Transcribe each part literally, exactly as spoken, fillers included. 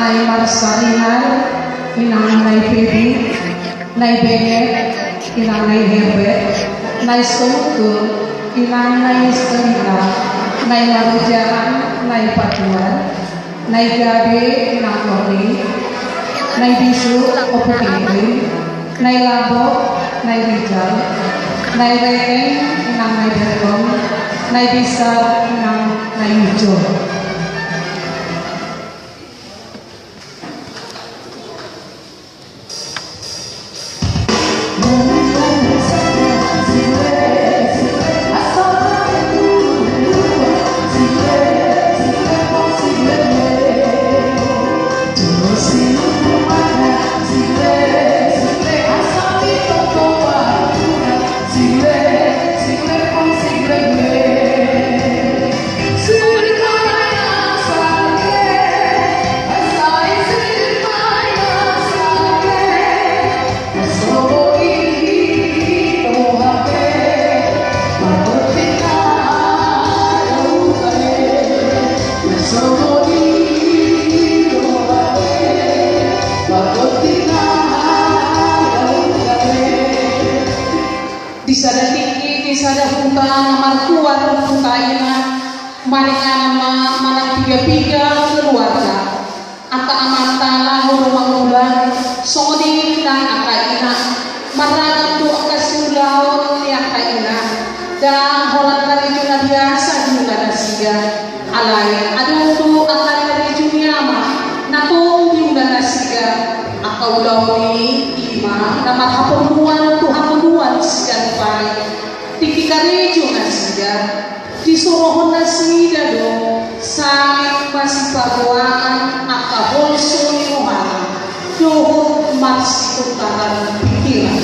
Nai marsaringar, inang nai Pebi, nai Benget, inang nai Herbert, nai Somutu, inang nai Selina, nai Marujaan, nai Patuan, nai Gabe, inang Nori, nai Bisu, Opo Kingkring, nai Labo, nai Rijal, nai Rekeng, inang nai Berkon, nai Bisa, inang nai Ujo. Di sada tingki, di sada huta na markuar huta ina, maringanan ma manang piga-piga keluarga. Angka amanta laho do mangulang, songon i nang angka ina. Marragam do angka siulaon ni angka ina. Ndang holan karejo na biasa diula nasida. Alai adong do angka karejo ni ama na tong diula nasida. Angka ulaon i ima na marhaporluan tu hangoluan siganup ari. Tingki karejo nasida, disorohon nasida do sangit masipagoangan angka holso ni rohana dohot marsitukaran pikiran.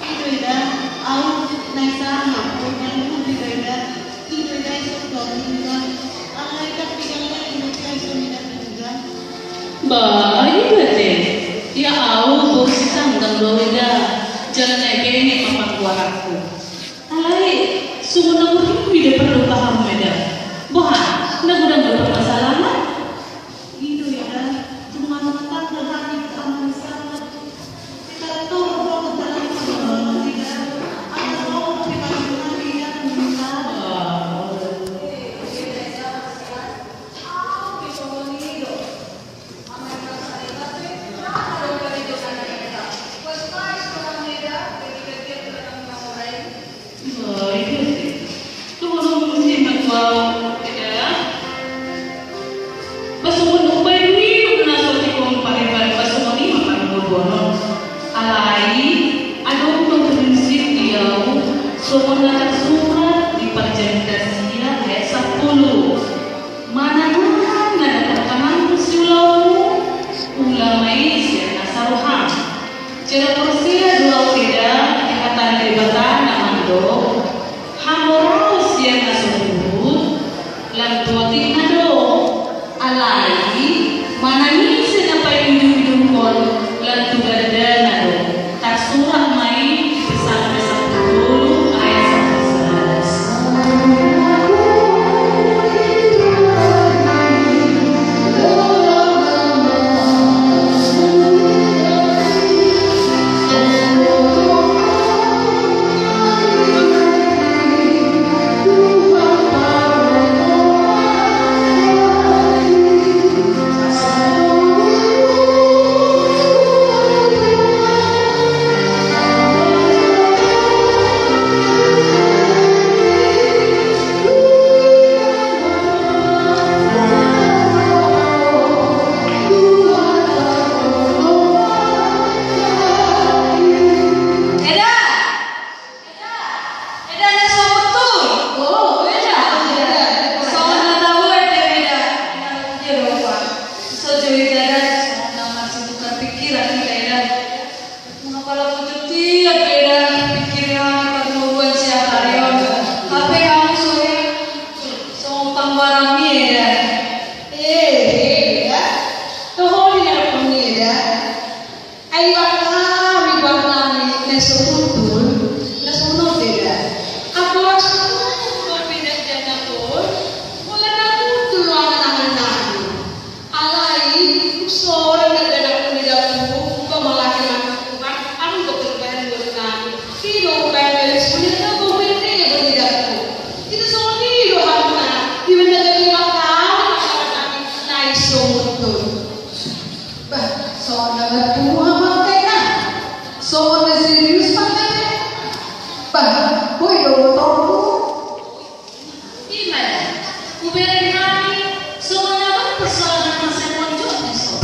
I do eda, au na i sanga, au na i sanga, i do eda, i do eda, i sanga, i do eda, alai tapi galek i do, i sanga, i do eda. Ba, i do eda. Ia au boru Sitanggang do au eda, jala na i be ne ma panggoaranku. Alai songon na murhingku i do, parlu paham eda. Boha, na godang do permasalahan? I do eda, cuma tanggal hari pertama di sana. Songon na didok ni datu, pamalahi ma Tuhan, adong do perubahan buat nami. Ido ubahan dari sulit na pemende do ni datu. Ido songon i do hami na, di mana jadi makawa makawa nami, na i songon i do. Bah, songon na bertumbuh amat kena. Songon na serius makawa. Bah, boi do botorku. Ima da, hubereng hami songon na adong persoalan na masa konjot di son.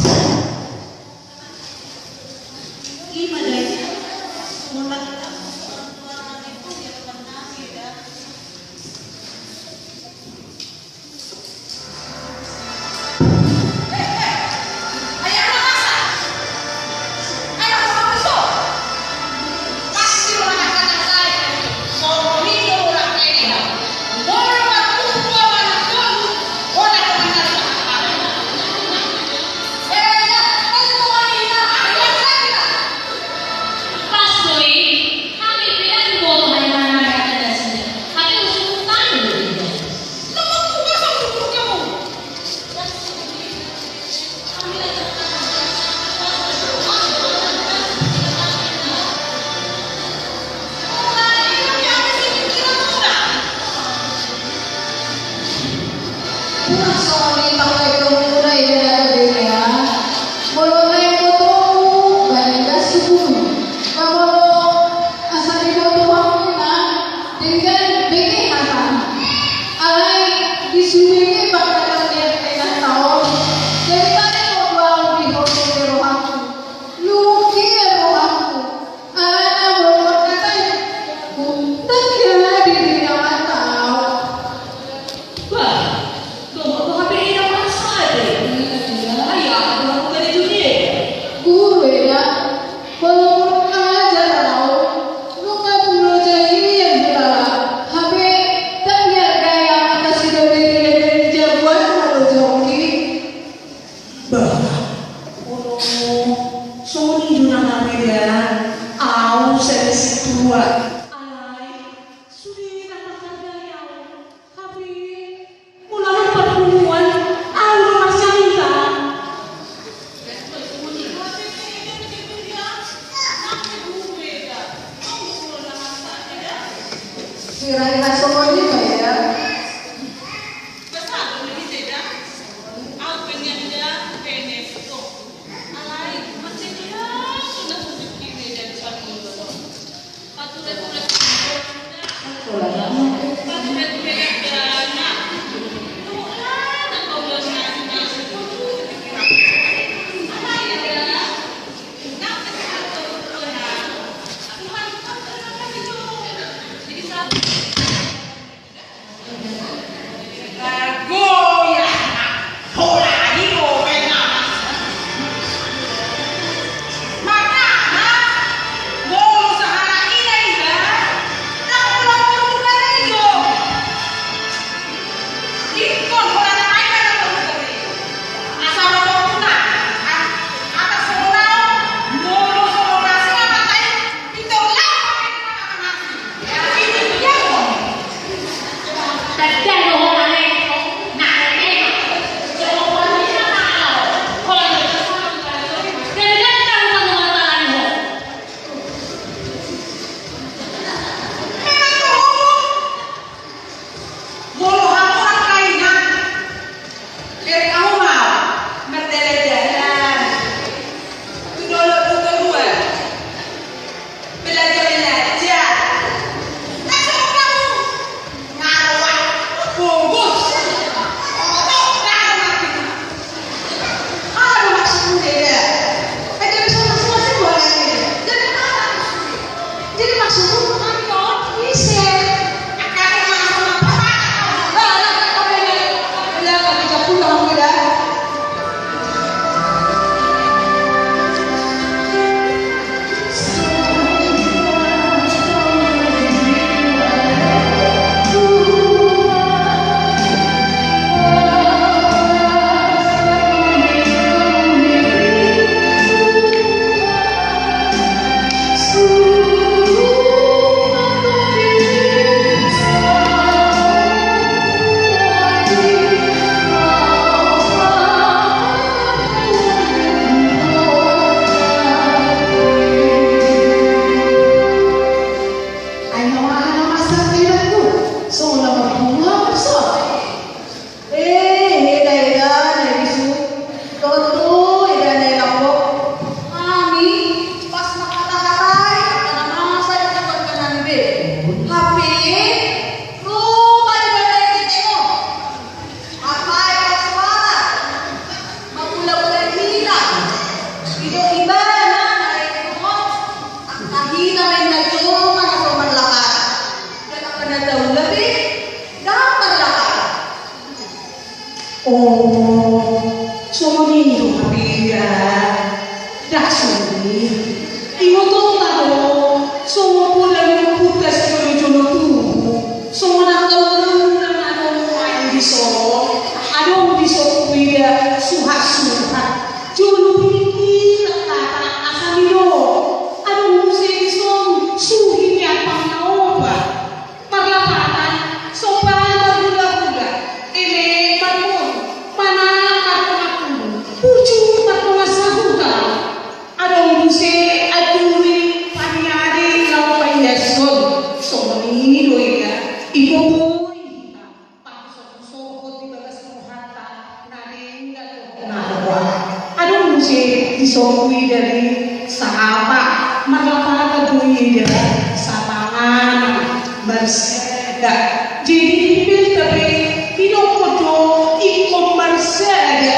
Songon i do hape da. Songon i. Ingotota do songon poda ni ompunta sijolojolo tubu. Songon angka ulaon na adong dison, adong dison huida suhatsuhat. Jolo pingkiran hata asa nidok. Adong muse dison suhi ni ampang na opat. Marlapatan, somba marhulahula, eme marmonu, manang mardongan ulu, burju mardongan sahuta. Adong muse anduri paniari laho paiashon, songon i do ida, ingkon boi hita pasohothon di bagas rohanta na denggan dohot na roa. Adong muse dison huida sahata, marlapatan do ida sapanganon, marsada. Jadi di Bibelta pe didok do ingkon marsada.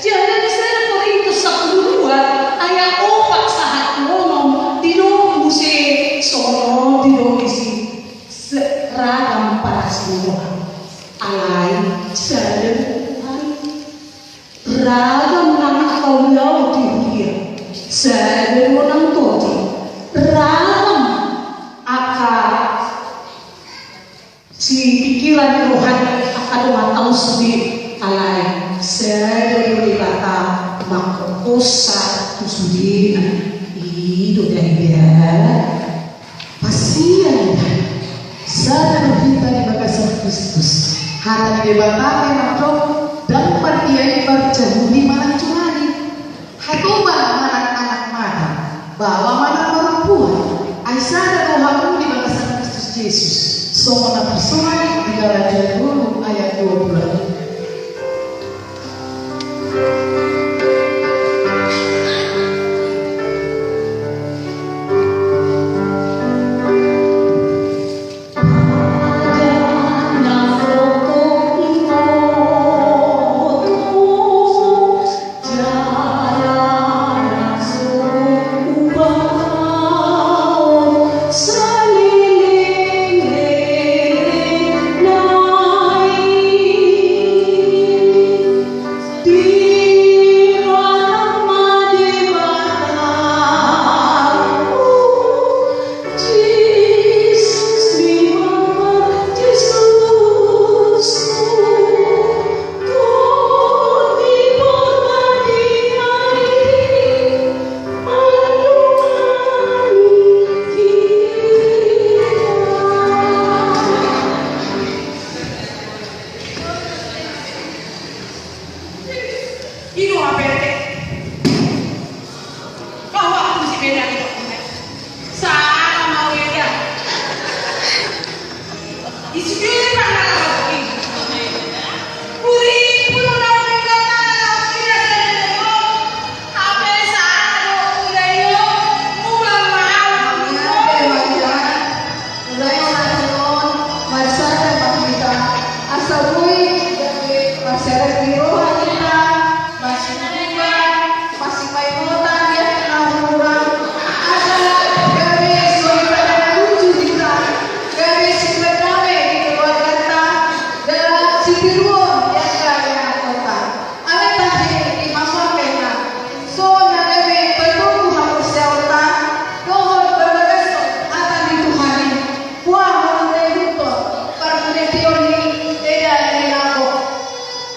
Jala di sada Korintus sampulu dua ayat opat sahat tu onom didok muse songon on, didok disi. Se-, ragam parasiniroha. Alai sada do Tuhan i. Ragam nang angka ulaon di huria, sada do nang tondi. Ragam angka sipingkiran ni roha ni angka dongan taon sude, alai sada do Debata mangkophonsa tu sudena. I do da ida. Pasian, sada do hita di bagasan Kristus. Hata ni Debata pe mandok, ndang mardia i marjahudi manang jolani, hatoban manang anak mata, baoa manang parompuan. Ai sada do hamu di bagasan Kristus Jesus. Songon na tarsurat di Galatia tolu ayat dua pulu. Ino apa ente? Kau aku si beda ni. Sama beda. Isi diri mana lagi? Puri pun udah udah kata lagi. Apa sano udah yo? Udah mau. Mulai saat on, marsada ma hita, asa boi gabe marsada di roha hita, masinubuan, masipaingotan di angka na hurang, asa gabe soripada na lucu hita, gabe sipandame di keluarganta, jala sitiruon di angka ianakhonta. Alai tahe di hamu angka inang, songon na gabe patogu haporseaonta dohot parbagason hata ni Tuhan i, boha molo taihuthon parpinantion ni eda ni lako.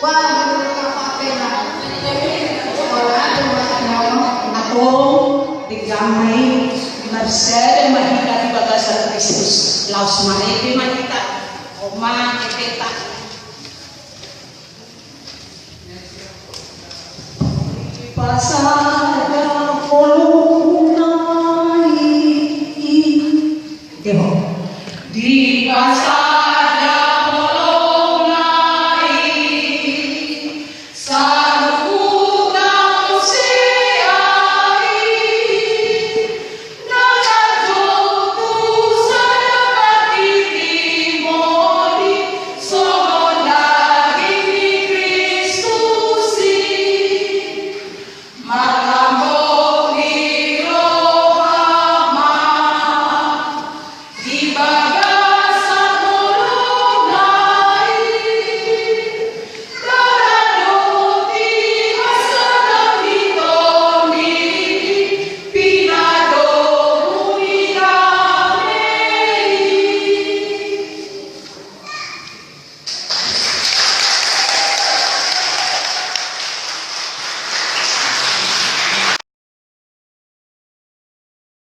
Boha molo taihuthon parpinantion ni eda ni lako. Antong, denggan ma i, marsada ma hita di bagasan Kristus, laos marende ma hita. Oma, epeta. Dipasada holongna i. Dipasada holongna i. Sa-